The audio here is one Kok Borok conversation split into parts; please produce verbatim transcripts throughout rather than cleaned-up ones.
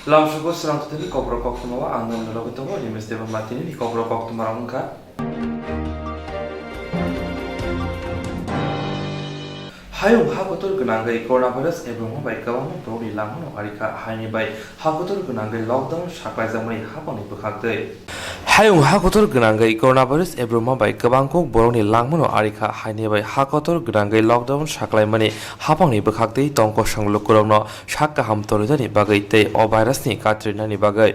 Lamsugo srang thani kokrok koktwma o ang nwng logi tongo, Rimesh Debbarma tini ni kokrok koktwma rok wngkha. Hayung ha kotor gwnangwi coronavirus ebongma bai kwbangma borokni langmano arikha, haini bai ha kotor gwnangwi lockdown saklaijakmani haphangni bwkhaktwi. Hayung ha kotor gwnangwi coronavirus ebongma bai kwbang kok borokni langmano arikha, haini bai ha kotor gwnangwi lockdown saklaimani haphangni bwkhaktwi tongkosong lukurokno sak kaham tonijani bagwi tei o virusni katrinani bagwi.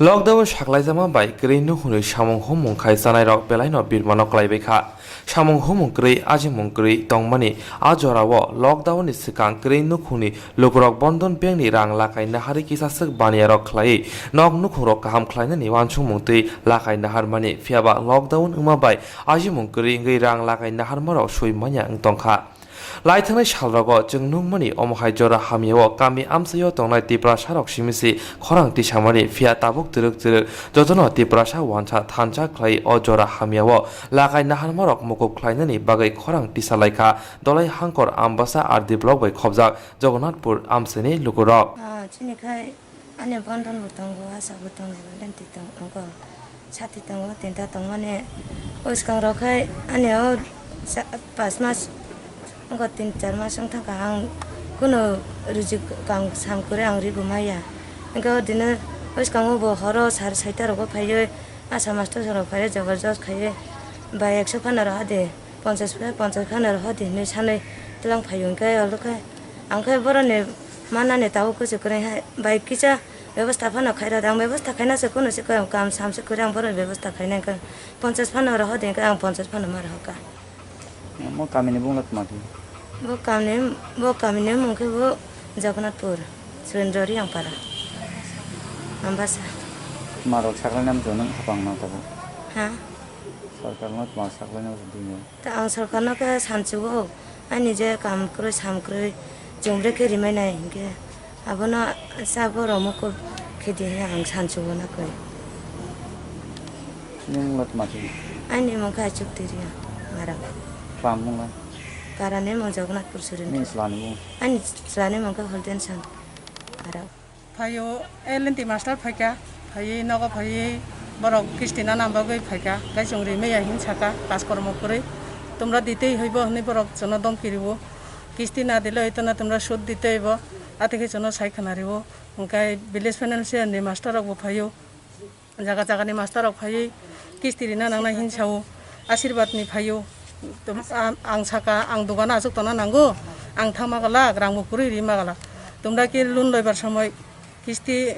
Lockdown saklaijakma bai kwrwi nukhungni samung humung khai chanairok belaino birmano klaibaikha. Samung humung kwrwi, ajimung kwrwi tongmani a jorao lockdown ni swkang kwrwi nukhungni lukurok Bandhan Bank ni rang lakai naharwi kisaswk baniyarok khlaiwi nok nukhungrok kaham khlainani uansukmung twi lakai naharmani, phiyaba lockdown wngma bai ajimung kwrwi wngwi rang lakai naharmarok swi manya wng tongkha. Laithangnai salrogo chwng nukmani omo hai jora hamyao kami amchaio tongnai Tiprasarok simi se khorang tisamani, phiya tabuk twrwk twrwk jotono Tiprasa uansa thansa khlai o jora hamyao lakai naharmarok mukup khlainani bagwi khorang tisalaikha Dolai Hangkor Ambasa R D block bai khobjak Jagannathpur amchaini lukurok. Ah, chini khai ani Bandhan bo tongo, Asa bo tongo, Lenti tongo, sati tongo, tinta tongmani. O swkang rok khai ani o sa-, pas mas, wngkha tin char mas wngthangkha ang kunu rwjik kang sam kwrwi ang ri bo maya. Hwnkhe o dino bwskango bo horo sar saita rogo phaiwi asa master rok phaiwi jabardast khaiwi bai ekso phano rohadi, ponchas phano, ponchas phano rohadi hinwi sanwi twlang phaio. Hwnkhe olo khe ang khe boroni manani tabuk kuchuk kwrwi hai bai kisa bebosta phano khairadi, ang bebosta khaina se kunu se koi kam sam se kwrwi ang boroni bebosta khainai hwnkhe ponchas phano rohadi hwnkhe ang ponchas phano ma rohorkha. Omo kamini bungla tma khe? Bo kamini, bo kamini mung khe bo Jagannathpur, Surendra Riyangpara, Ambasa. Tma rok saklainani amchai nwng hapang no tabuk? Ha? Sorkar no tma saklainani amchai twi no? Ta ang sorkar no khe sanchugo, ani je kam kwrwi sam kwrwi chumre khe rimai nai hinkhe. Abono sa borok mukup khe di hwnwi ang sansugo na koi. Nung mungla tma khe? Ani mung khe Achuk Tiriya, Maram. Tma mungla? Parani mung Jagannathpur Surendra. Nini chwlani mung? Ani chwlani mung khe Holden San, Maram. Phaio, L N T master phaikha, phaiwi nogo phaiwi borok kisti nana bagwi phaikha, gai chwng rimaya hin saka, kaskormo kwrwi. Tumra ditei hoibo hwnwi borok chwngno domki rio. Kisti na dile hoito na tumra sud ditei bo, atwi khe chwngno sai khna rio. Hwnkhe village financial ni master rok bo phaio, jaga jaga ni master rok phaiwi kisti rina nangna hin sao, ashirbad ni phaio. Tum-, a-, ang saka, ang dogano achuk tongna nango, ang thangma glak, rang bo kwrwi rima glak. Tumra khe loan loibar somoi kisti,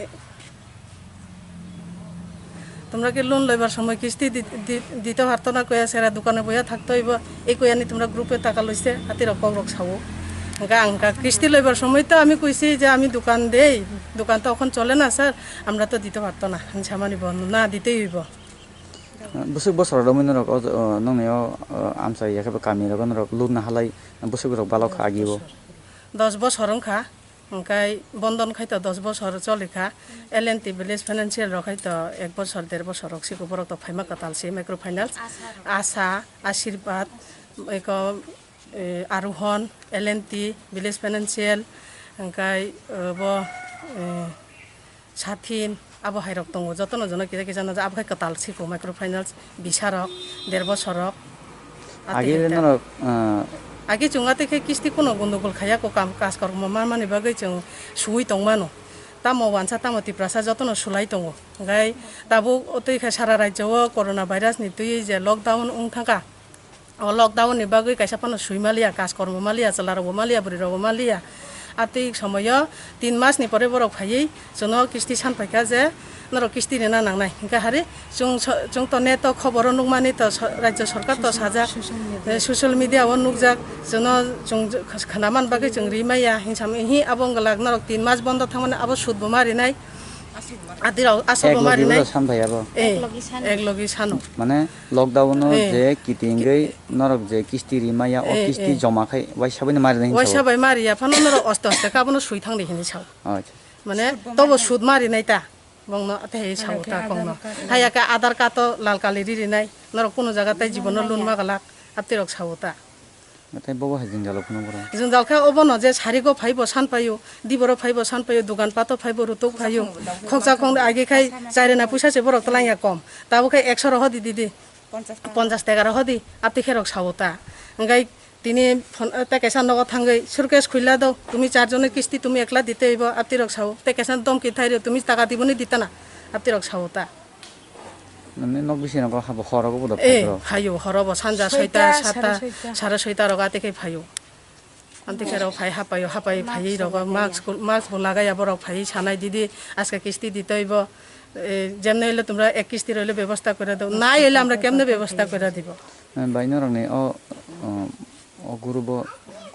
tumra khe loan loibar somoi kisti di-, di-, dito harto na koya sera dukane boya thakto ibo, ei koyani tumra group e taka loise, hati rok kok rok sao. Hwnkhe ang kha kisti loibar somoi to ami koisi je ami dukan dei, dukan to okhon chole na sir, amra to dito harto na, hinwi samani bo na ditei hoibo. Bwswk bosor romwi norok o, o, nongni o, o, amchai ya khe bo kami rogo norok loan na halai bwswk rok balok kha agi bo? Dos bosor wngkha, hwnkhe Bandhan khai to dos bosor cholikha, L N T village financial rok khai to ek bosor, der bosor rok siko borok to phaima kwtal se micro finance, Asa, Ashirbad, eko, eh, Arohon, L N T, village financial, hwnkhe, eh, bo, eh, Sathin, abo hai rok tongo, jotono jono kisa kisa no abo khe kwtal siko micro finance bisa rok, der bosor rok. Agi le norok, ah, agi chwng atwi khe kisti kuno gundugul khaiya ko kam kaj kormo manmani bagwi chwng suwi tongmano. Tamo wansa tamo Tiprasa jotono sulai tongo. Hwnkhe tabuk twi khe sara rajyo o corona virus ni twi je lockdown wng thangkha. O lockdown ni bagwi kaisa phano swi maliya, kaj kormo maliya, chwla rokbo maliya, bwrwi rokbo maliya. Atwi somoyo tin mas ni pore borok phaiwi chwngno kisti san phaikha je norok kisti rina nangnai. Hinkhe hari chwng so-, chwng to net o khoboro nukmani to so-, rajyo sorkar to sajak, social media o nukjak, chwngno chwng khwnaman bagwi chwng ri maya hinwi samani hi abo wngwlak norok tin mas bondo thangmani abo sud bo ma rinai. Atwi rok aswk bo ma rinai. Ek logi sano. Mane lockdown o je kitingwi norok je kisti rimaya, o kisti joma khai waisa bai mari nai hinwi sao. Waisa bai mari ya phano norok oste oste ka bono swi thang di hinwi sao. Acha. Mane tobo sud mari nai ta. Bongno tei sao ta kongno. Haya ka Aadhaar card to lal kali ri rinai. Norok kuno jaga tai jibono loan ma galak. Atwi rok sao ta. Nathai bobo hai jwngjalo phano borok. Jwngjal khe obono je sarigo phaibo san paio, diboro phaibo san paio, dogan pato phaibo rutuk phaio. Khoksa khong age khai chairena puisa se borok twlangya kom. Tabo khe ekso rohodi didi. Ponchas taka. Ponchas taka rohodi. Apti khe rok sao ta. Hwnkhe tini phon-, tei kaisa nogo thangwi, "Suitcase khuila do, tumi charjonor kisti tumi ekla dite hoibo," apti rok sao. Tei kaisa domki thairo, "Tumi taka diboni ditana," apti rok sao ta. Nini nok bising rogo habo horo bo da Eh, phai bro. Phaio, horo bo sanja Soita, soita, sata, sare soita. Sare soita rogo ate khe phaio. Ante khe rok phai hapaio, hapai phai rogo mask, mask bo lagaya borok phai sanai didi, aska kisti ditoi bo, eh, jemne hile tumra ek kisti roile bebostha kore do. Nai hile amra kemne bebostha kore dibo. Eh, bai norok ni o, o, o guru bo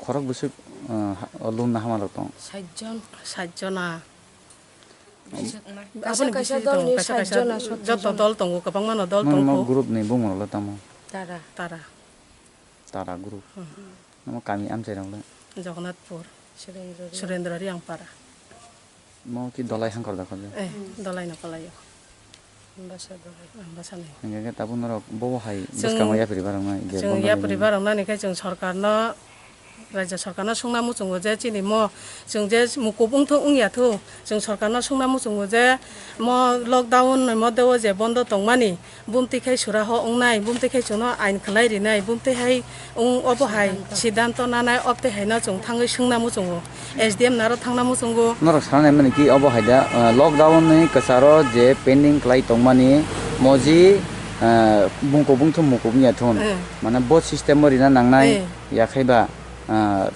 khorok bwswk, eh, ha-, o loan na hama rok tong. Sajjon. Sajjona. Kaisa, kaisa dol ni kaisa, kaisa sajjon na sotton joto jon. Dol tongo, kwbangma no dol tongo. Group ni bumung rok le tamo? Tara. Tara. Tara group. Hmm. Namo kami amchai rok le? Jagannathpur. Surendra Riang. Surendra Riangpara. Mo ki dolai hangkor da khorja? Eh, dolai no kalayo. Ambasa dolai. Ambasa ni. Hingke ke tabuk norok bobo hai bwskango yapri barang nai, je chwng bondo yapri rwgwi. Barang nani khe chwng sorkar no Raijyo sorkarno swngna muchungo je chini mo chwng je mukup wngthu wngya thu, chwng sorkarno swngna muchungo je mo lockdown ni moddeo je bondo tongmani, bumtwi khai suraho wngnai, bumtwi khai chwngno ain khlai rinai, bumtwi hai wng obo hai siddhanto nanai, obtwi haino chwng thangwi swngna muchungo, S D M naro thangna muchungo. Norok sana nai mani ki obo hai da, ah, lockdown ni kwcharo je pending khlai tongmani moji, ah, bungko bungthu mukup wngya thun. Eh. Mane bo system o rina nangnai. Eh. Yakhai ba, ah,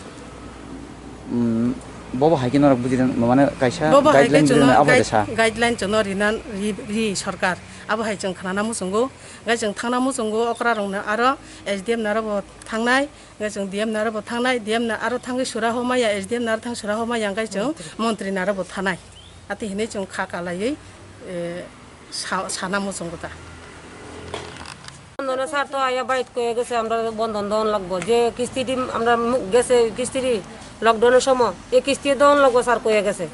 mm, bobo hai khe norok buji rwna, mane kaisa Bobo hai khe guideline chwngno rwna abo hai guide-, sa. Guideline chwngno rina ri, ri sorkar. Abo hai chwng khnana muchungo, hwnkhe chwng thangna muchungo, okra rokno aro S D M naro bo thangnai, hwnkhe chwng D M naro bo thangnai, D M na aro thangwi sura ho maya, S D M naro thang sura ho maya, hwnkhe chwng montri naro bo thanai. Ati hinwi chwng kha kalaiwi, eh, sa-, sana muchungo ta. বন্ধনে স্যার তো আয়া বাইত কয়ে গেছে, আমরা বন্ধন দেওয়ান লাগবো, যে কিস্তি দি আমরা মু-, গেছে কিস্তি দি লকডাউনের সময়, এই কিস্তি দেওয়ান লাগবো স্যার কয়ে গেছে।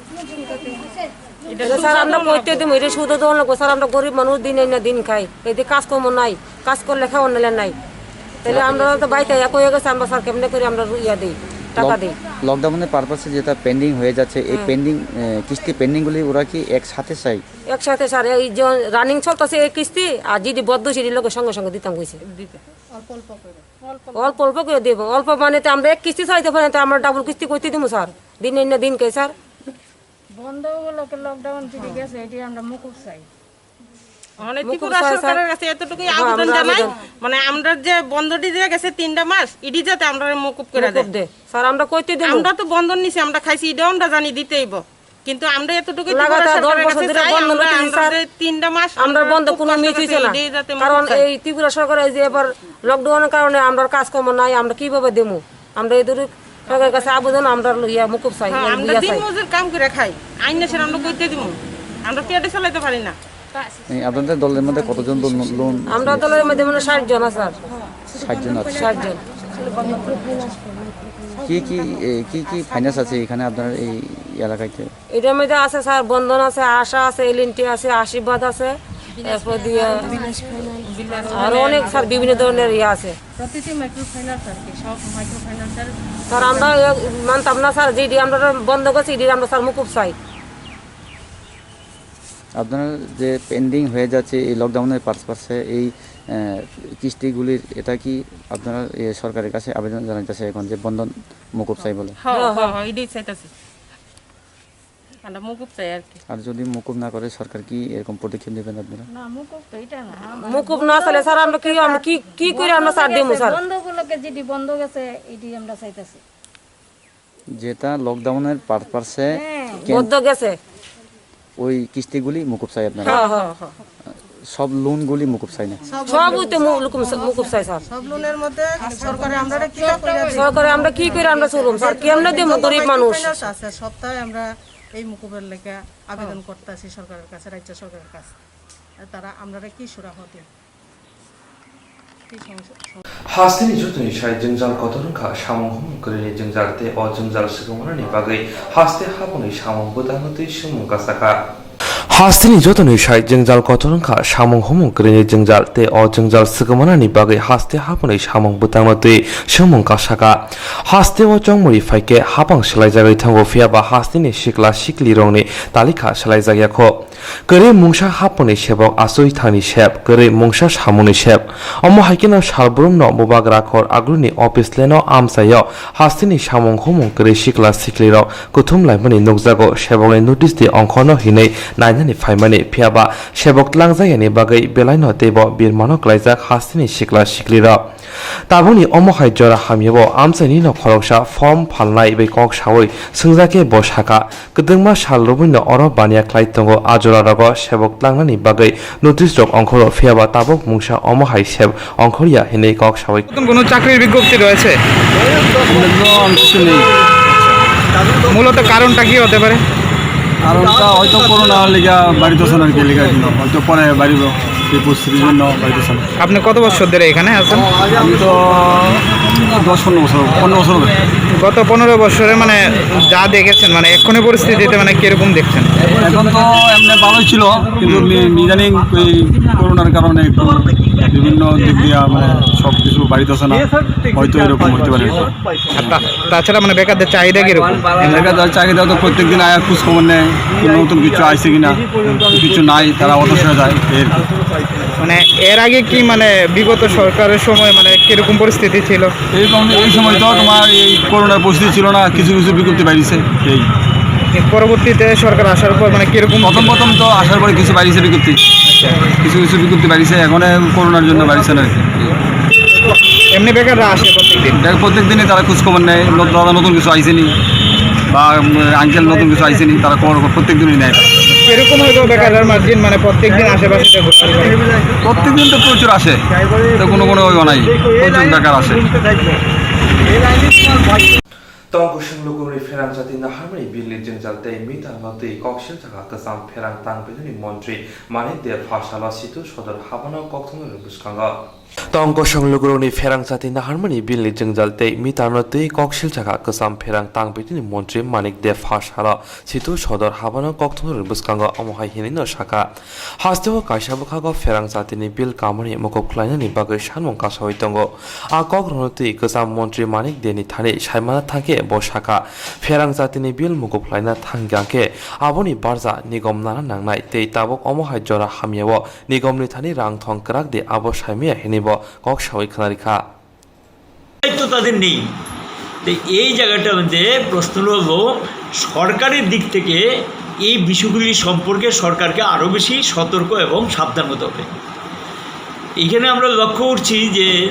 এটা এটা তো স্যার আমরা স্যার করতে দিমু, এটা সুদে দেওয়ান লাগবো স্যার, আমরা গরিব মানুষ, দিন আইনা দিন খাই, এতে কাজকর্ম নাই, কাজ করলে খাওয়ান নিলে নাই, তাহলে আমরা তো বাইতে আয়া কয়ে গেছে, আমরা স্যার কেমনে করে আমরা ইয়া দিই, টাকা লক-, দিই। লকডাউনের পারপাসে যেটা পেন্ডিং হয়ে যাচ্ছে, এই হ্যাঁ। পেন্ডিং, এ, কিস্তি পেন্ডিংগুলি ওরা কি একসাথে চাই? একসাথে স্যার, এই যে রানিং চলতেছে এই কিস্তি, আর যদি বদ্ধ সেটি লোকের সঙ্গে সঙ্গে দিতাম কইছে। দিতে। অল্প অল্প করে। অল্প অল্প করে দিব, অল্প মানে তো আমরা এক কিস্তি চাইতে পারি না, তো আমরা ডাবল কিস্তি করতে দিব স্যার, দিন না দিন কে স্যার। বন্ধ হলো কি লকডাউন যদি গেছে, এটি আমরা মুকুব চাই। মানে মুকুব ত্রিপুরা চাই, স্যার। সরকারের কাছে এতটুকুই হ্যাঁ, আবেদন আমরা জানাই, আবেদন। মানে আমরা যে বন্ধ দিয়ে গেছে তিনটা মাস, ইডি যাতে আমরা মুকুব করে মুকুব দেয়। দে। স্যার, আমরা করতে দিব। আমরা তো বন্ধন নিছি, আমরা খাইছি, ইডি আমরা জানি দিতেই ব। কিন্তু আমরা এতটুকু ত্রিপুরা লাগাতার দশ সরকারের বছর কাছে ধরে চাই, বন্ধ আমরা, করতেছি, আমরা স্যার। যে তিনটা মাস আমরা আমরা বন্ধ খুব কোনো কষ্ট মিস করছি, হইছে না। এটাই যাতে কারণ মুকুব চাই। এই ত্রিপুরা সরকার এই যে এবার লকডাউনের কারণে আমরা কাজকর্ম নাই, আমরা কিভাবে দেবো? আমরা এই দূর সরকারের কাছে আবেদন, আমরা ইয়া মুকুব চাই, হ্যাঁ, ইয়া আমরা ইয়া দিন চাই। মজুর কাম করে খাই, আইন না স্যার আমরা করতে দিব, আমরা পেটে চালাইতে পারি না। এই আপনাদের দলের মধ্যে কতজন লোন, লোন আমরা দলের মধ্যে মানে ষাট জন আছে, স্যার। ষাট জন আছে। ষাট জন। কি কি, এ, কি কি ফাইন্যান্স আছে এখানে আপনার এই এলাকাতে? এটার মধ্যে আছে স্যার, বন্ধন আছে, আশা আছে, এল এন টি আছে, আশীর্বাদ আছে, এরপর দিয়ে আরো অনেক স্যার বিভিন্ন ধরনের ইয়ে আছে। প্রতিটি মাইক্রো ফাইন্যান্স আর কি, সব মাইক্রো ফাইন্যান্সের স্যার, আমরা এ মানতাম না স্যার, যেটি আমরা বন্ধ করছি, এটি আমরা স্যার মুকুব চাই। আপনার যে পেন্ডিং হয়ে যাচ্ছে এই লকডাউনের পারপাসে এই, আহ, কিস্তিগুলির, এটা কি আপনারা, এ, সরকারের কাছে আবেদন জানাইতেছে এখন যে বন্ধন মুকুব চাই বলে? হ্যাঁ, হ্যাঁ, হ্যাঁ, হ্যাঁ, এটাই চাইতেছি। আমরা মুকুব চাই আর কি। আর যদি মুকুব না করে সরকার কি এরকম পদক্ষেপ নেবেন আপনারা? না, মুকুব তো এটা না, আমরা মুকুব না চাইলে স্যার আমরা কি, আমরা কি, কি করে আমরা স্যার দেবো স্যার? বন্ধ উপলক্ষে যেটি বন্ধ গেছে, এটি আমরা চাইতেছি। যেটা লকডাউনের পারপাসে হ্যাঁ। কেন বদ্ধ গেছে। ওই কিস্তিগুলি মুকুব চাই আপনারা? হ্যাঁ, হ্যাঁ, হ্যাঁ। সব লোনগুলি মুকুব চাই না? সব ওই তো মু-, মুকুব, মুকুব চাই স্যার। সব লোনের মধ্যে সরকারে আমরা কিতা কইরা দিই? সরকারে আমরা কি করে আমরা চলুম স্যার? কেমনে দেবো গরিব মানুষ? ফাইন্যান্স আছে, সপ্তাহে আমরা এই মুকুবের লেগে আবেদন করতেছি সরকারের কাছে, রাজ্য সরকারের কাছে। তারা আমরা কি সুরাহ দেন? Hasteni jotoni sai jwngjal kotor wngkha, samung humung kwrwini jwngjal tei o jwngjal swkangmani bagwi haste haboni samung bwtangwi twi swngmung kasakha. Hasteni jotoni sai jwngjal kotor wngkha samung humung kwrwini jwngjal, tei o jwngjal swkangmanani bagwi haste haphangni samung bwtangno twi swngmung kasakha. Hasteo chongmuri phaikhe haphang swlaijagwi thango, phiyaba hasteni sikla siklirokni talikha swlaijakya kho. Kwrwi mungsa haphangni sebok achoi thangni sep, kwrwi mungsa samungni sep. Omo hai kheno salbrumno bubagra khor agruni office leno amchaio hasteni samung humung kwrwi sikla siklirok kuthum laimani nukjago, sebokni notice di ongkhorno hinwi nainani phaimani, phiyaba sebok tlangjakya ni bagwi belaino teibo birmano klaijak hasteni sikla siklirok. Tabukni omo hai jora hamyabo amchaini no khoroksa form phalnai bai kok sawi swngjak khe bo sakha, kwdwngma sal rwbwino oro baniya khlai tongo, a jora rogo sebok tlangnani bagwi notice rok ongkhoro, phiyaba tabuk mungsa omo hai sep ongkhorya hinwi kok sawi. নতুন কোনো চাকরির বিজ্ঞপ্তি রয়েছে? অন্য কিছু নেই। মূলত কারণটা কি হতে পারে? কারণটা হয়তো করোনার লেগে বাড়িতে আছেন আর কি, লেগে জন্য হয়তো পরে বাড়িব, এই পরিস্থিতির জন্য বাড়িতে আছেন। আপনি কত বছর ধরে এখানে আছেন? আমি তো দশ পনেরো বছর, পনেরো বছর হবে। গত পনেরো বছরে মানে যা দেখেছেন, মানে এক্ষুনি পরিস্থিতিতে মানে কিরকম দেখছেন? এখন তো এমনি ভালোই ছিল, কিন্তু মি- ইদানিং ওই করোনার কারণে একটু বিভিন্ন দিক দিয়ে মানে সব কিছু বাড়িতে আছে না, হয়তো এরকম হতে পারে। আর তা- তাছাড়া মানে বেকারদের চাহিদা কিরকম? বেকারদের চাহিদা তো প্রত্যেকদিন আয়া খোঁজ খবর নেয়, কোনো নতুন কিছু আইছে কিনা, কিছু নাই, তারা হতাশ হয়ে যায়, এই আর কি। মানে এর আগে কি মানে বিগত সরকারের সময় মানে কিরকম পরিস্থিতি ছিল? এইরকম এই সময় তো তোমার এই করোনার পরিস্থিতি ছিল না, কিছু কিছু বিজ্ঞপ্তি বাইরেছে এই। এর পরবর্তীতে সরকার আসার পর মানে কিরকম? প্রথম প্রথম তো আসার পরে কিছু বাইরেছে বিজ্ঞপ্তি, কিছু কিছু বিজ্ঞপ্তি বাইরেছে, এখন এই করোনার জন্য বাইরেছে না আর কি। এমনি বেকাররা আসে প্রত্যেকদিন? দেখ, প্রত্যেক দিনই তারা খোঁজ খবর নেয়, নত- দাদা নতুন কিছু আইসেনি বা আঙ্কেল নতুন কিছু আইসেনি, তারা খবর প্রত্যেক দিনই নেয়। এরকম হয়তো বেকাররা মার্জিন মানে প্রত্যেকদিন আশেপাশে ঘোরাঘুরি করে। প্রত্যেক দিন তো প্রচুর আসে, তো কোনো কোনো ওই নাই, প্রচুর বেকার আসে। Tongkosong lukuni pherang jati naharmani bilni jwngjal tei mitarno twi koksil thangkha kwcham pherang tang bidini montri Manik Deb pha salo Situ sodor habano kokthumnani bwskango. Tongkosong lukurokni pherang jati naharmani bilni jwngjal tei mitarno twi koksil thangkha kwcham pherang tang bidini montri Manik Deb pha salo Situ sodor habano kokthumnani bwskango omo hai hinwino sakha. Hasteo kaisa bwkhago pherang jatini bill kamani mukup khlainani bagwi sanmung kasawi tongo. A kokrokno twi kwcham montri Manik Debni thani saimana thangkhe bo sakha, pherang jatini bill mukup khlaina thangya khe aboni barja nigom nana nangnai tei tabuk omo hai jora hamyao nigomni thani rang thong kwrak di abo saimaya hinwibo kok sawi khwnarikha. দায়িত্ব তাদের নেই। তো এই জায়গাটার মধ্যে প্রশ্ন হলো, সরকারের দিক থেকে এই বিষয়গুলি সম্পর্কে সরকারকে আরও বেশি সতর্ক এবং সাবধান হতে হবে। এখানে আমরা লক্ষ্য করছি যে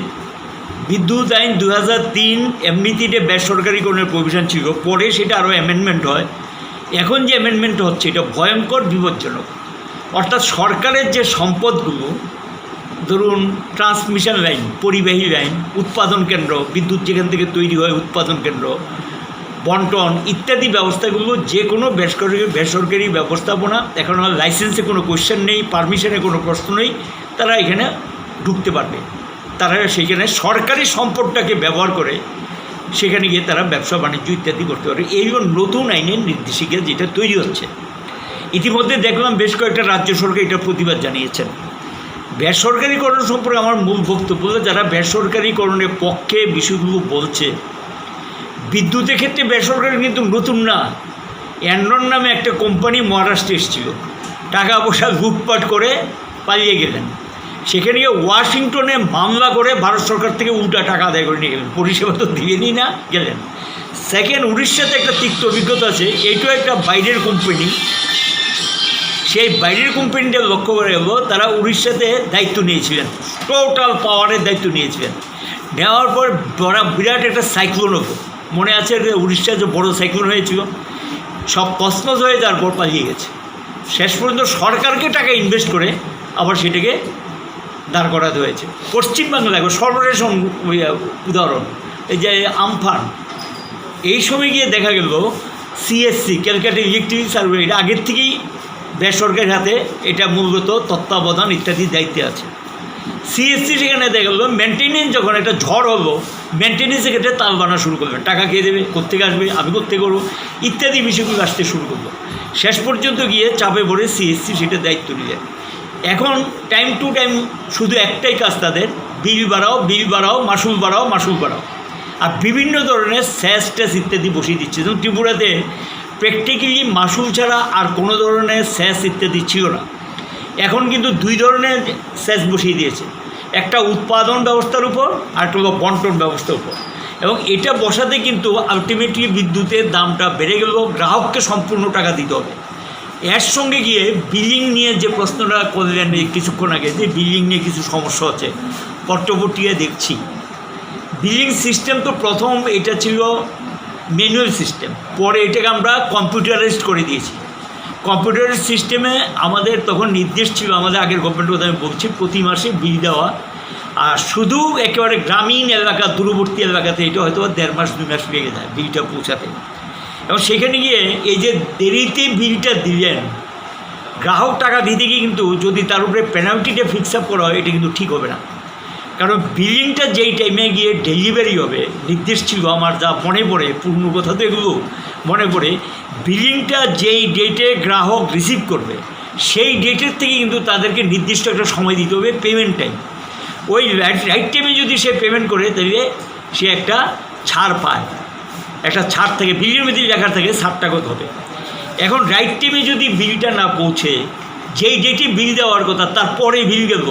বিদ্যুৎ আইন দুই হাজার তিন এমনিতেই এটা বেসরকারিকরণের প্রভিশন ছিল, পরে সেটা আরও অ্যামেন্ডমেন্ট হয়। এখন যে অ্যামেন্ডমেন্ট হচ্ছে, এটা ভয়ঙ্কর বিপজ্জনক। অর্থাৎ সরকারের যে সম্পদগুলো, ধরুন, ট্রান্সমিশন লাইন, পরিবাহী লাইন, উৎপাদন কেন্দ্র, বিদ্যুৎ যেখান থেকে তৈরি হয়, উৎপাদন কেন্দ্র, বন্টন ইত্যাদি ব্যবস্থাগুলো যে কোনো বেসরকারি বেসরকারি ব্যবস্থাপনা, এখন আর লাইসেন্সে কোনো কোশ্চেন নেই, পারমিশনে কোনো প্রশ্ন নেই, তারা এখানে ঢুকতে পারবে। তারা সেখানে সরকারি সম্পদটাকে ব্যবহার করে সেখানে গিয়ে তারা ব্যবসা বাণিজ্য ইত্যাদি করতে পারে। এই হলো নতুন আইনের নির্দেশিকা যেটা তৈরি হচ্ছে। ইতিমধ্যে দেখলাম বেশ কয়েকটা রাজ্য সরকার এটা প্রতিবাদ জানিয়েছেন। বেসরকারিকরণ সম্পর্কে আমার মূল বক্তব্য হলো, যারা বেসরকারিকরণের পক্ষে বিষয়গুলো বলছে, বিদ্যুতের ক্ষেত্রে বেসরকারি কিন্তু নতুন না। অ্যানরন নামে একটা কোম্পানি মহারাষ্ট্রে এসেছিল, টাকা পয়সা লুটপাট করে পালিয়ে গেলেন। সেখানে গিয়ে ওয়াশিংটনে মামলা করে ভারত সরকার থেকে উল্টা টাকা আদায় করে নিয়ে গেলেন, পরিষেবা তো দিলেনই না, গেলেন। সেকেন্ড, উড়িষ্যাতে একটা তিক্ত অভিজ্ঞতা আছে, এইটাও একটা বাইরের কোম্পানি। সেই বাইরের কোম্পানিটা লক্ষ্য করে গেল, তারা উড়িষ্যাতে দায়িত্ব নিয়েছিলেন, টোটাল পাওয়ারের দায়িত্ব নিয়েছিলেন। নেওয়ার পর বড় বিরাট একটা সাইক্লোন হলো, মনে আছে যে উড়িষ্যায় যে বড় সাইক্লোন হয়েছিল, সব তছনছ হয়ে যাওয়ার পর পালিয়ে গেছে। শেষ পর্যন্ত সরকারকে টাকা ইনভেস্ট করে আবার সেটাকে দাঁড় করাতে হয়েছে। পশ্চিমবাংলায় সর্বশেষ উম, ওই, আহ, উদাহরণ, এই যে আমফান, এই সময় গিয়ে দেখা গেল সিএসসি, ক্যালকাটা ইলেকট্রিক সার্ভিস, এটা আগের থেকেই বেসরকারি হাতে, এটা মূলত তত্ত্বাবধান ইত্যাদি দায়িত্বে আছে। সিএসসি সেখানে দেখা গেল মেনটেনেন্স, যখন একটা ঝড় হলো, মেনটেনেন্সের ক্ষেত্রে তাল বানা শুরু করলেন, টাকা কে দেবে, কোথেকে আসবে, আমি কোথেকে করবো ইত্যাদি বিষয়গুলো আসতে শুরু করলো। শেষ পর্যন্ত গিয়ে চাপে পড়ে সিএসসি সেটা দায়িত্ব নিলেন। এখন টাইম টু টাইম শুধু একটাই কাজ তাদের, বিল বাড়াও, বিল বাড়াও, মাসুল বাড়াও, মাসুল বাড়াও। আর বিভিন্ন ধরনের সেস টেস ইত্যাদি বসিয়ে দিচ্ছে। যেমন ত্রিপুরাতে প্র্যাকটিক্যালি মাসুল ছাড়া আর কোনো ধরনের সেস ইত্যাদি ছিল না। এখন কিন্তু দুই ধরনের সেস বসিয়ে দিয়েছে, একটা উৎপাদন ব্যবস্থার উপর আর একটা হলো বন্টন ব্যবস্থার উপর। এবং এটা বসাতে কিন্তু আলটিমেটলি বিদ্যুতের দামটা বেড়ে গেল, গ্রাহককে সম্পূর্ণ টাকা দিতে হবে। এর সঙ্গে গিয়ে বিলিং নিয়ে যে প্রশ্নটা করলেন এই কিছুক্ষণ আগে, যে বিলিং নিয়ে কিছু সমস্যা হচ্ছে, পট্টপট্টিয়ে দেখছি। বিলিং সিস্টেম তো প্রথম এটা ছিল ম্যানুয়াল সিস্টেম, পরে এটাকে আমরা কম্পিউটারাইজড করে দিয়েছি। কম্পিউটার সিস্টেমে আমাদের তখন নির্দেশ ছিল, আমাদের আগের গভর্নমেন্টের কথা আমি বলছি, প্রতি মাসে বিল দেওয়া। আর শুধু একেবারে গ্রামীণ এলাকা, দূরবর্তী এলাকাতে এটা হয়তো দেড় মাস, দুই মাস লেগে যায় বিলটা পৌঁছাতে। এবং সেখানে গিয়ে এই যে দেরিতে বিলটা দিলেন, গ্রাহক টাকা দিতে গিয়ে কিন্তু যদি তার উপরে পেনাল্টিটা ফিক্স আপ করা হয়, এটা কিন্তু ঠিক হবে না। কারণ বিলিংটা যেই টাইমে গিয়ে ডেলিভারি হবে, নির্দেশ ছিল আমার যা মনে পড়ে, পুরনো কথা তো এগুলো মনে পড়ে, বিলিংটা যেই ডেটে গ্রাহক রিসিভ করবে, সেই ডেটের থেকে কিন্তু তাদেরকে নির্দিষ্ট একটা সময় দিতে হবে, পেমেন্ট টাইম। ওই রাইট রাইট টাইমে যদি সে পেমেন্ট করে, তাহলে সে একটা ছাড় পায়। একটা ছাড় থাকে, বিলের মধ্যে লেখা থাকে ছাড়টা কত হবে। এখন রাইট টাইমে যদি বিলটা না পৌঁছে, যেই ডেটে বিল দেওয়ার কথা, তারপরে বিল গেল,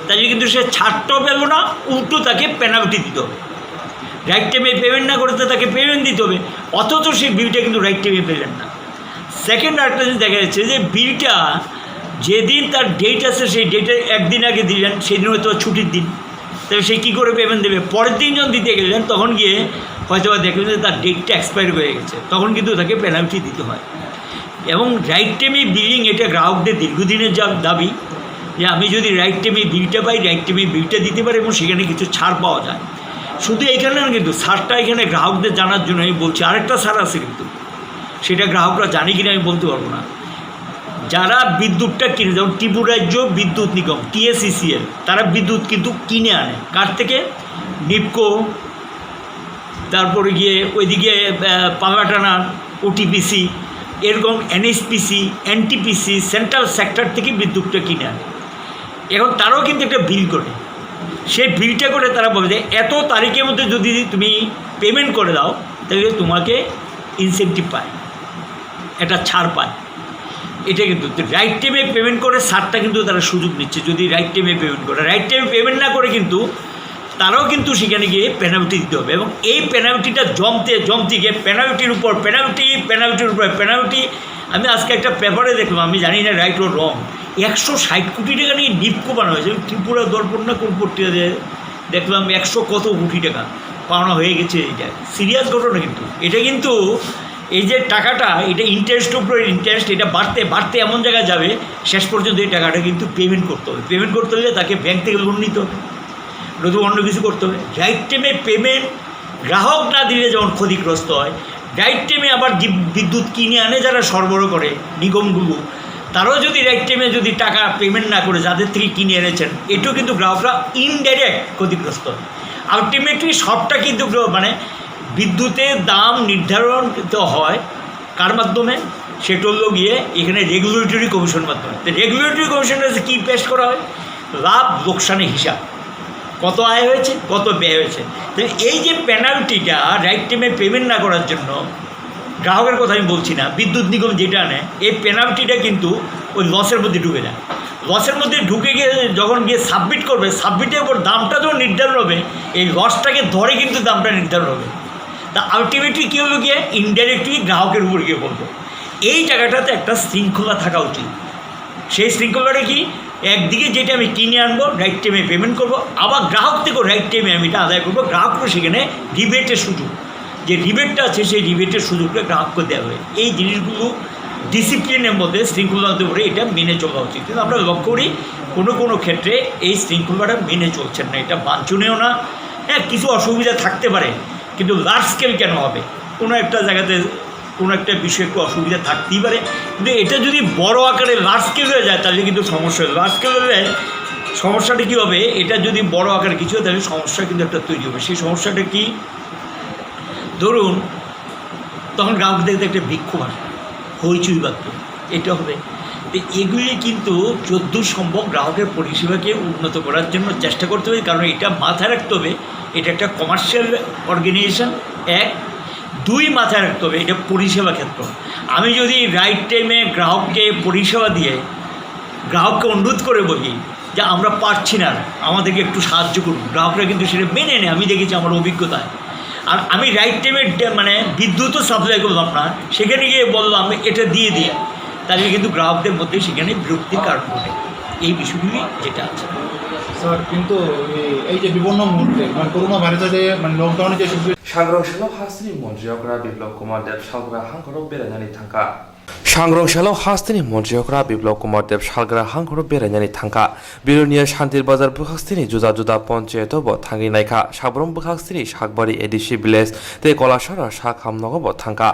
তাহলে কিন্তু সে ছাড়টাও পেল না, উল্টো তাকে পেনাল্টি দিতে হবে। রাইট টাইমে পেমেন্ট না করতে তাকে পেমেন্ট দিতে হবে, অথচ সেই বিলটা কিন্তু রাইট টাইমে পেলেন না। সেকেন্ড আরেকটা জিনিস দেখা যাচ্ছে যে বিলটা যেদিন তার ডেট আছে, সেই ডেটে একদিন আগে দিলেন, সেদিন হয়তো ছুটির দিন, তাহলে সে কী করে পেমেন্ট দেবে? পরের দিন যখন দিতে গেলেন, তখন গিয়ে হয়তো বা দেখলেন যে তার ডেটটা এক্সপায়ার হয়ে গেছে, তখন কিন্তু তাকে পেনাল্টি দিতে হয়। এবং রাইট টাইমে বিলিং, এটা গ্রাহকদের দীর্ঘদিনের যা দাবি, যে আমি যদি রাইট টাইমে বিলটা পাই, রাইট টাইমে বিলটা দিতে পারি এবং সেখানে কিছু ছাড় পাওয়া যায়। শুধু এখানে না, কিন্তু ছাড়টা এখানে গ্রাহকদের জানার জন্য আমি বলছি। আরেকটা ছাড় আছে কিন্তু, সেটা গ্রাহকরা জানে কিনা আমি বলতে পারবো না। যারা বিদ্যুৎটা কিনে, যেমন ত্রিপুরা রাজ্য বিদ্যুৎ নিগম, টিএসইসিএল, তারা বিদ্যুৎ কিন্তু কিনে আনে। কার থেকে? নিপকো, তারপরে গিয়ে ওইদিকে, আহ, পাঙ্গাটানা, ওটিপিসি, এরকম এনএইচপিসি, এনটিপিসি, সেন্ট্রাল সেক্টর থেকে বিদ্যুৎটা কিনে আনে। এখন তারাও কিন্তু একটা বিল করে, সেই বিলটা করে তারা বলে যে এত তারিখের মধ্যে যদি তুমি পেমেন্ট করে দাও, তাহলে তোমাকে ইনসেন্টিভ পায়, একটা ছাড় পায়। এটা কিন্তু রাইট টাইমে পেমেন্ট করে ছাড়টা কিন্তু তারা সুযোগ নিচ্ছে, যদি রাইট টাইমে পেমেন্ট করে। রাইট টাইমে পেমেন্ট না করে কিন্তু তারাও কিন্তু সেখানে গিয়ে পেনাল্টি দিতে হবে। এবং এই পেনাল্টিটা জমতে জমতে গিয়ে পেনাল্টির উপর পেনাল্টি, পেনাল্টির উপর পেনাল্টি। আমি আজকে একটা পেপারে দেখলাম, আমি জানি না রাইট অর রং, একশো ষাট কোটি টাকা নিয়ে নিপকো বানা হয়েছে। আমি ত্রিপুরা দর্পণ না কোন পত্রিকা দিয়ে দেখলাম একশো কত কোটি টাকা পাওনা হয়ে গেছে। এটা সিরিয়াস ঘটনা কিন্তু। এটা কিন্তু এই যে টাকাটা, এটা ইন্টারেস্ট উপরে ইন্টারেস্ট, এটা বাড়তে বাড়তে এমন জায়গায় যাবে, শেষ পর্যন্ত এই টাকাটা কিন্তু পেমেন্ট করতে হবে। পেমেন্ট করতে হলে তাকে ব্যাংক থেকে লোন নিতে হবে, নতুবা অন্য কিছু করতে হবে। রাইট টাইমে পেমেন্ট গ্রাহক না দিলে যেমন ক্ষতিগ্রস্ত হয়, রাইট টাইমে আবার যে বিদ্যুৎ কিনে আনে যারা সরবরাহ করে নিগমগুলো, তারাও যদি রাইট টাইমে যদি টাকা পেমেন্ট না করে যাদের থেকে কিনে এনেছেন, এটাও কিন্তু গ্রাহকরা ইনডাইরেক্ট ক্ষতিগ্রস্ত হয়। আলটিমেটলি সবটা কিন্তু গ্রাহক, মানে বিদ্যুতের দাম নির্ধারণ তো হয় কার মাধ্যমে? সেটা হলো গিয়ে এখানে রেগুলেটরি কমিশন মাধ্যমে। তো রেগুলেটরি কমিশনের কাছে কী পেশ করা হয়? লাভ লোকসানের হিসাব, কত আয় হয়েছে, কত ব্যয় হয়েছে। তো এই যে পেনাল্টিটা রাইট টাইমে পেমেন্ট না করার জন্য, গ্রাহকের কথা আমি বলছি না, বিদ্যুৎ নিগম যেটা আনে, এই পেনাল্টিটা কিন্তু ওই লসের মধ্যে ঢুকে যায়। লসের মধ্যে ঢুকে গিয়ে যখন গিয়ে সাবমিট করবে, সাবমিটের উপর দামটা যখন নির্ধারণ হবে, এই লসটাকে ধরে কিন্তু দামটা নির্ধারণ হবে। তা আলটিমেটলি কী হলো গিয়ে? ইনডাইরেক্টলি গ্রাহকের উপর গিয়ে পড়বে। এই জায়গাটাতে একটা শৃঙ্খলা থাকা উচিত। সেই শৃঙ্খলাটা কি? একদিকে যেটা আমি কিনে আনবো, রাইট টাইমে পেমেন্ট করবো, আবার গ্রাহক থেকেও রাইট টাইমে আমি এটা আদায় করবো, গ্রাহককে সেখানে রিবেটের সুযোগ, যে রিবেটটা আছে সেই রিবেটের সুযোগটা গ্রাহককে দেওয়া হয়। এই জিনিসগুলো ডিসিপ্লিনের মধ্যে, শৃঙ্খলার মধ্যে পড়ে, এটা মেনে চলা উচিত। কিন্তু আমরা লক্ষ্য করি কোনো কোনো ক্ষেত্রে এই শৃঙ্খলাটা মেনে চলছেন না, এটা বাঞ্ছনীয় না। হ্যাঁ, কিছু অসুবিধা থাকতে পারে, কিন্তু লার্জ স্কেল কেন হবে? কোনো একটা জায়গাতে কোনো একটা বিষয়ে একটু অসুবিধা থাকতেই পারে, কিন্তু এটা যদি বড় আকারে লার্জ স্কেল হয়ে যায়, তাহলে কিন্তু সমস্যা হয়। লার্জ স্কেল হলে সমস্যাটা কী হবে? এটা যদি বড় আকারে কিছু হয়, তাহলে সমস্যা কিন্তু একটা তৈরি হবে। সেই সমস্যাটা কি? ধরুন, তখন গ্রাহকদের একটা বিক্ষোভ আসবে, হইচই বাঁধবে। এটা হবে। তো এগুলি কিন্তু যদ্দূর সম্ভব গ্রাহকের পরিষেবাকে উন্নত করার জন্য চেষ্টা করতে হবে, কারণ এটা মাথায় রাখতে হবে, এটা একটা কমার্শিয়াল অর্গানাইজেশন। এক, দুই, মাথায় রাখতে হবে এটা পরিষেবা ক্ষেত্র। আমি যদি রাইট টাইমে গ্রাহককে পরিষেবা দিয়ে গ্রাহককে অনুরোধ করে বলি যে আমরা পারছি না, আমাদেরকে একটু সাহায্য করুন, গ্রাহকরা কিন্তু সেটা মেনে নেয়, আমি দেখেছি আমার অভিজ্ঞতায়। আর আমি রাইট টাইমে মানে বিদ্যুৎও সাপ্লাই করলাম না, সেখানে গিয়ে বললাম এটা দিয়ে দিয়ে, তাহলে কিন্তু গ্রাহকদের মধ্যে সেখানে বিরক্তির কারণ ঘটে। এই বিষয়গুলি যেটা আছে। স্যার, কিন্তু এই, এই যে বিপন্ন মুহূর্তে, মানে, করোনা ভাইরাসের যে, মানে, লকডাউনে যে সুযোগ Sangrong salo hasteni montri okra Biplab Kumar Deb salgra hangkhoro berainani thangkha. Sangrong salo hasteni montri okra Biplab Kumar Deb salgra hangkhoro berainani thangkha. Biruniya Shantir Bazar bwkhaksteni juda juda ponchayato bo thangwi naikha. Sabrum bwkhaksteni Sakbari A D C village tei Kolasora sak hamnogo bo thangkha.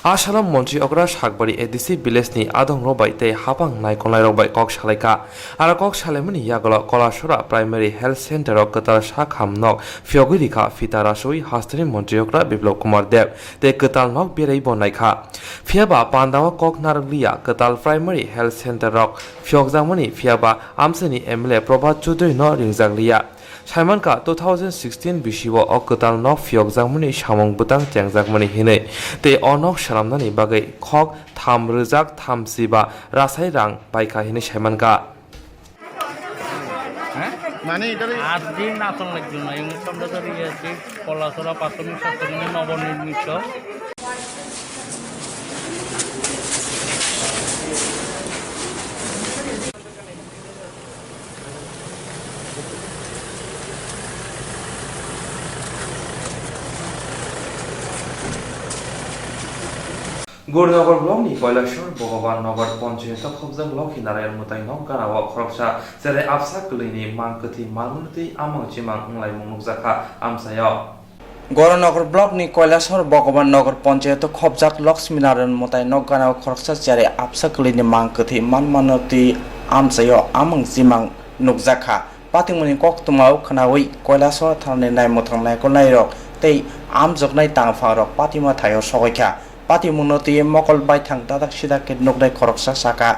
A salo montri okra Sakbari A D C village ni adongrok bai tei hapang naikolnairok bai kok salaikha. Aro kok salaimani yagulo Kolasora Primary Health Center o kwtal sak hamnok phiyogwi rikha phita rasui hasteni montri okra Biplab Kumar Deb tei kwtal nok beraibo naikha. Phiyaba pandao kok narwkliya kwtal Primary Health Center rok phiyokjakmani, phiyaba amchaini M L A Prabhat Chaudhary no ringjakliya. Saimankha two thousand sixteen bisio o kwtal nok phiyokjakmani samung bwtang chengjakmani hinwi tei o nok swnamnani bagwi khok tham rwjak thamchi ba rasai rang paikha hinwi saimankha. Mane, এটা আট দিন আতঙ্ক লাগছিল না, ইংলিশ আমরা তো ইয়ে আছি, পলাশোরা প্রাথমিক স্বাস্থ্যকেন্দ্রে নবনির্মিত। Gurnagar block ni Koilasor Bhogoban Nagar ponchayato khobjak Lokhi Narayan mwtai nok gana o khoroksa cherai absa kwlwini mang kwthwi malmwtwi amang chimang wnglaimung nukjakha amchaio. Goronagar block ni Koilasor Bhogoban Nagar ponchayato khobjak Lakshmi Narayan mwtai nok gana o khoroksa cherai absa kwlwini mang kwthwi malmano twi amchaio amang chimang nukjakha. Patimungni koktwmao khwnawi Koilasor thanani naimwthang naikolnairok tei amjoknai tangphangrok patima thaio sokoikha. Patimungno twiwi mokol baithang dadak sidak khe nuknai khoroksa saka.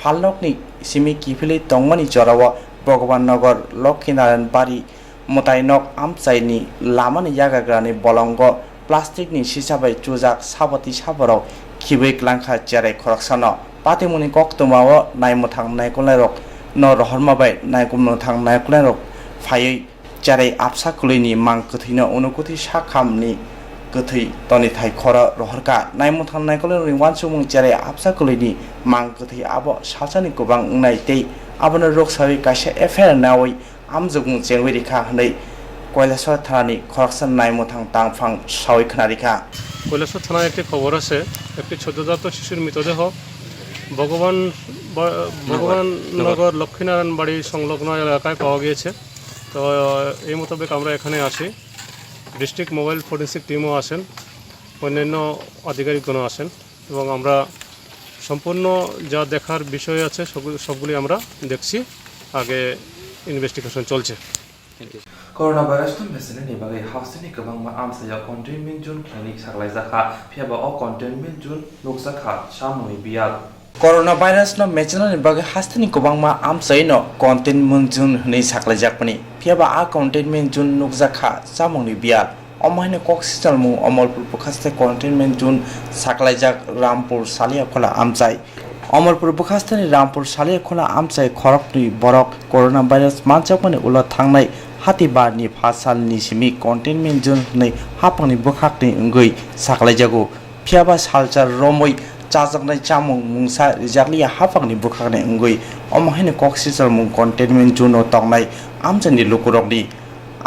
Phalnokni simi kiphilwi tongmani jorao Bhogoban Nagar Lokhi Narayan Bari mwtai nok amchaini lamani yagagrani bolongo plastic ni sisa bai chujak sabati saborok khibwi klangkha cherai khoroksano. Patimungni koktwmao naimwthang naikolnairokno rohorma bai naimwthang naikolnairok phaiwi cherai absa kwlwini mang kwthwino unukwthwi sakhamni kwthwi tonithai khoro rohorkha. Naimwthang naikolnairokni uansukmung cherai absa kwlwini mang kwthwi abo salsani kwbang wngnai tei abono rwksawi kaisa F I R nawi amjokmung chengwi rikha hwnwi Koilasor thanani khoroksa naimwthang tangphang sawi khna rikha. Kailashahar থানায় একটি খবর আছে, একটি সদ্যজাত শিশুর মৃতদেহ ভগবান বা-, ভগবান নগর লক্ষ্মীনারায়ণ বাড়ি সংলগ্ন এলাকায় পাওয়া গিয়েছে। তো এই মোতাবেক আমরা এখানে আসি, ডিস্ট্রিক্ট মোবাইল ফরেন্সিক টিমও আছেন, অন্যান্য আধিকারিকগণও আছেন। এবং আমরা সম্পূর্ণ যা দেখার বিষয় আছে সবগুলি, সবগুলি আমরা দেখছি, আগে ইনভেস্টিগেশন চলছে। Coronavirus no mesenani bagwi hasteni kwbangma amchaio containment zone khlainwi saklaijakha, phiyaba o containment zone nukjakha chamungni biyal. Coronavirus no mechenani bagwi hasteni kwbangma amchaino containment zone hwnwi saklaijakmani, phiyaba a containment zone nukjakha chamungni biyal. Omo haino kok sijalmung Omorpur bwkhaste containment zone saklaijak Rampur Saliakhola amchai. Omorpur bwkhasteni Rampur Saliakhola amchai khoroknwi borok coronavirus manjakmani ulo thangnai hati barni pha salni simi containment zone hwnwi haphangni bwkhakni wngwi saklaijago. Phiyaba salsa romwi chajaknai chamung mungsa rijakliya haphangni bwkhakni wngwi omo haino kok sijalmung containment zone-o tongnai amchaini lukurokni.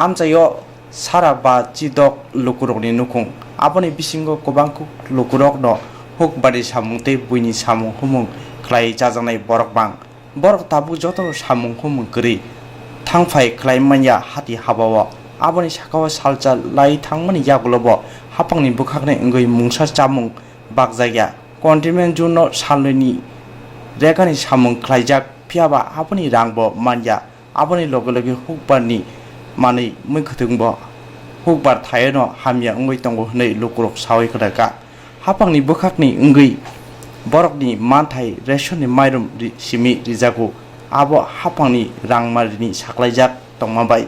Amchaio sara ba chidok lukurokni nukhung. Aboni bisingo kwbangkuk lukurokno hukbari samung tei buini samung humung khlai chajaknai borok bang. Borok tabuk jotono samung humung kwrwi thangphai khlai manya hati habao. Aboni sakao salsa lai thangmani yagulobo haphangni bwkhakni wngwi mungsa chamung bakjakya. Containment zone-o salnwini rekani samung khlaijak, phiyaba aboni rangbo manya. Aboni loge loge hukbarni manwi mwkhwtwngbo hukbar thaiono hamya wngwi tongo hwnwi lukurok sawi khnakha. Haphangni bwkhakni wngwi borokni manthai rationni mairum ri-, simi rijago. Abo haphangni rangmarini saklaijak tongma bai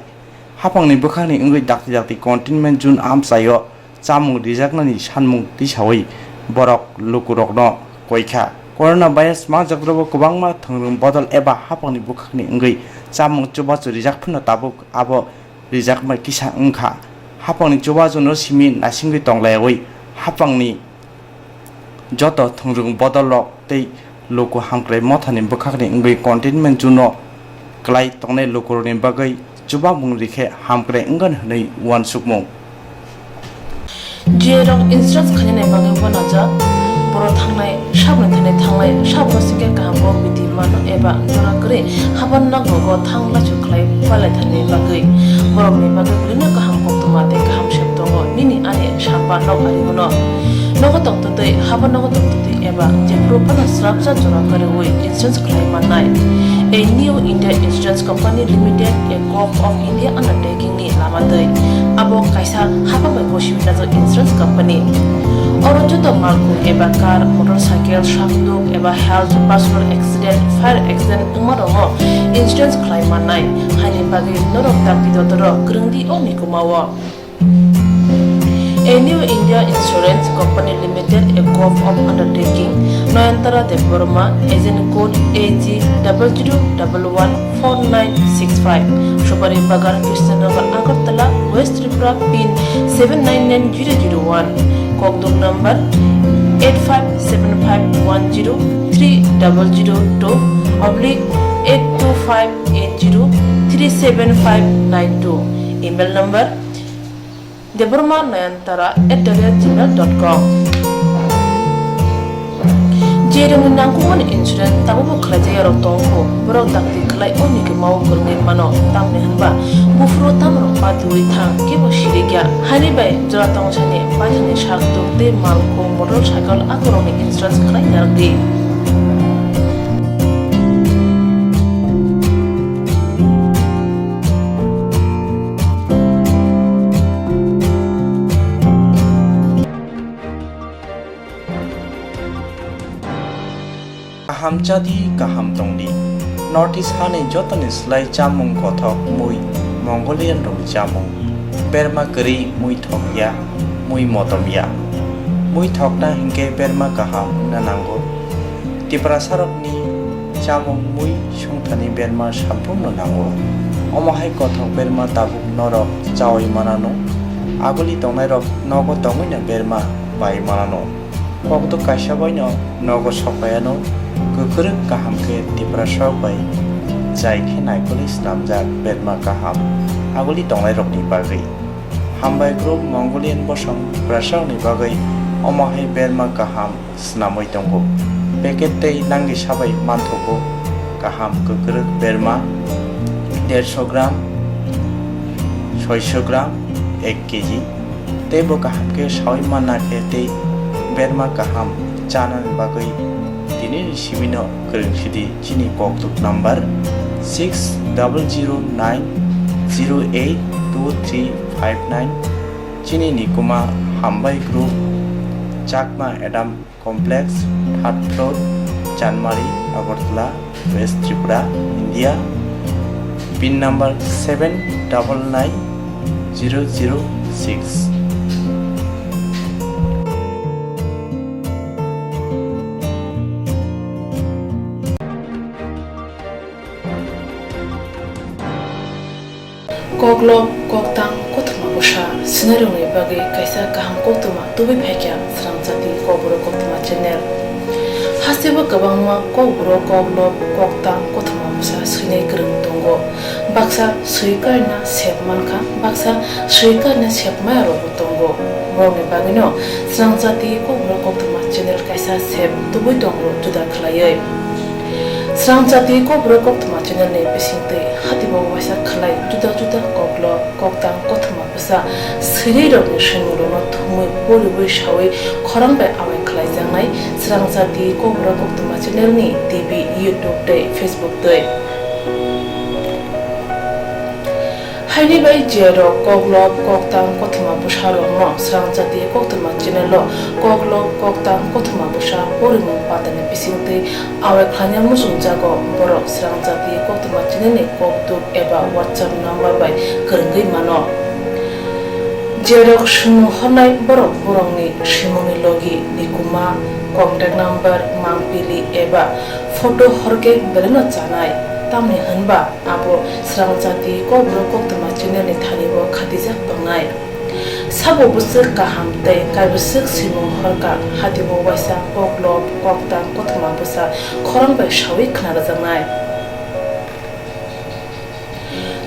haphangni bwkhakni wngwi dakti dakti containment zone amchaio chamung rijaknani sanmung tisawi borok lukurokno koikha. Corona virus mangjak drobo kwbangma thwngrwng bodol eba haphangni bwkhakni wngwi chamung chubachu rijak phano tabuk abo rijakma kisa wngkha. Haphangni chubachuno simi naisingwi tonglaiwi haphangni joto thwngrwng bodolrok tei luku hamkrai mothani bwkhakni wngwi containment zone-o kwlai tongnai lukurokni bagwi chubamung rikhe hamkrai wngkha hwnwi uansukmung. G A rok insurance khainani bagwi uanajak. Borok thangnai, saboni thani thangnai, saboni singkhe kaham kok biti mano eba jora kwrwi haban nogo thang lachu khlai palaithani bagwi. Borokni bagwi belino kaham koktwma tei kaham sep tongo. Nini ani sapa nok ari bono. Nogo tongtwtwi, haban nogo tongtwtwi eba jephuru phano srapsa jora kwrwi insurance khlai mannai. A New India Insurance Company Limited, a Govt of India undertaking ni lama twi. Abo kaisa hapha bai bosiwi najak insurance company. Oro joto malkhung eba car, motorcycle, sakduk eba health, personal accident, fire accident wngma rokno insurance khlai mannai. Haini bagwi norok dakti dotoro kwrwng di o nikuma o. A New India Insurance Company Limited, a Govt of undertaking, Nayantara Debbarma, agent code A G double zero double one four nine six five, Supari Bagan, Krishnanagar, Agartala, West Tripura, pin seven nine nine zero zero one, kokdok number eight five seven five one zero three double zero two oblique eight two five eight zero three seven five nine two, email number debbarma nayantara at the rate gmail dot com. Jerwngni nangkukmani insurance tabukbo khlaijak yarok tongkho, borok dakti khlai o nikima o kwrwngwi mano, tamni hwnba buphuru tamrok patiwi thang kebo sirikya. Haini bai jora tongsani paithani sakduk tei malkhung motorcycle akorokni insurance khlai narwkdi. Kaham chadi, kaham tongdi. North East hani jotoni slai chamung kothok mui, Mongolian rokni chamung. Berma kwrwi mui thokya, mui motomya. Mui thokna hinkhe berma kaham wngna nango. Tiprasarokni chamung mui songthani berma samphurno nango. Omo hai kothok berma tabuk norok chaui manano. Aguli tongnairok nogo tongwino berma bai manano. Kokduk kaisa baino nogo sokpaiano kwkrwk kaham khe Tiprasarok bai jai khe naikolwi snamjak berma kaham aguli tongnairokni bagwi. Hambai group Mongolian bosong Tiprasarokni bagwi omo hai berma kaham snamwi tongo. Packet tei langwi sabai manthogo kaham kwkrwk berma derso gram, soiso gram, ek kg. Teibo kaham khe saui manna khe tei berma kaham chanani bagwi tinini simino kwrwng sidi chini kokduk number six double zero nine zero eight two three five nine. Chini nikuma Hambai Group, Chakma Adam Complex, third floor, Chanmari, Agartala, West Tripura, India. Pin number seven double nine zero zero six. Koklop, koktang, kothoma bwsa swinairokni bagwi kaisa kaham koktwma tubui phaikha Srangchati Kokborok Koktwma channel. Hasteo kwbangma kokborok, koklop, koktang, kothoma bwsa swinai kwrwng tongo. Baksa swi karna sep mankha, baksa swi karna sep maya rokbo tongo. Borokni bagwino Srangchati Kokborok Koktwma channel kaisa sep tubui tongo juda khlaiwi. Srangchati Kokborok Koktwma channel ni bisingtwi hatibo waisa khlai juda juda koklop, koktang, kothoma bwsa swinai rokni swimung rokno thumwi poriwi sawi khorang bai amai khlaijaknai Srangchati Kokborok Koktwma channel ni T V, YouTube tei Facebook twi. Haini bai je rok koklop koktang kothoma bwsa rokno Srangchati koktwma channel o koklop koktang kothoma bwsa porimung pandani bisingtwi awai khlaina muchungjago, borok Srangchati koktwma channel ni kokduk eba WhatsApp number bai kwrwngwi mano. Je rok swimung hornai borok borokni swimungni logi, nikuma, contact number, mangpili eba photo horkhe belaino chanai, tamni hwnba abo Srangchati kokborok koktwma channel ni thani bo khatijak tongnai. Sabo bwswk kaham tei kaibwswk swimung horka, hati bo waisa koklop koktang kothoma bwsa khorang bai sawi khna rwjaknai.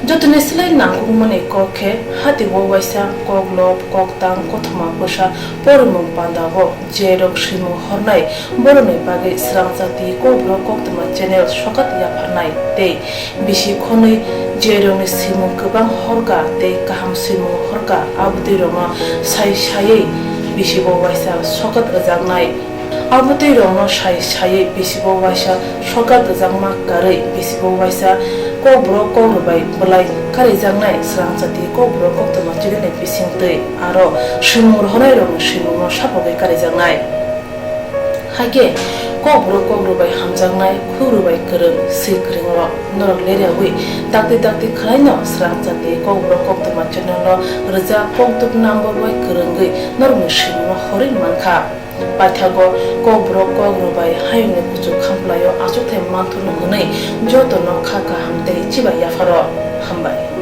Jotoni slai nangkukmani kok khe, hati bo waisa koklop koktang kothoma bwsa porimung panda o je rok swimung hornai borokni bagwi Srangchati kokborok koktwma channel sokat yapharnai tei bisi khonwi je rokni swimung kwbang horka tei kaham swimung horka, abotwi rokno sai saiwi bisi bo waisa sokat rwjaknai. Abotwi rokno sai saiwi bisi bo waisa sokat rwjakma karwi bisi bo waisa kokborok kokrwbai bwlai karijaknai Srangchati kokborok koktwma channel ni bisingtwi aro swimung rohornai rokni swimungno sapogwi karijaknai. Haikhe kokborok kokrwbai hamjaknai, khukrubai kwrwng, swi kwrwng rok norok leriawi dakti dakti khwlaino Srangchati kokborok koktwma channel o rwjak kokduk number bai kwrwngwi norokni swimungno horwi mankha. Paithago kokborok kokrwbai hayungni kuchuk khamplaio achukthai manthokno hwnwi jotono kha kaham tei chibai yapharo. Hambai.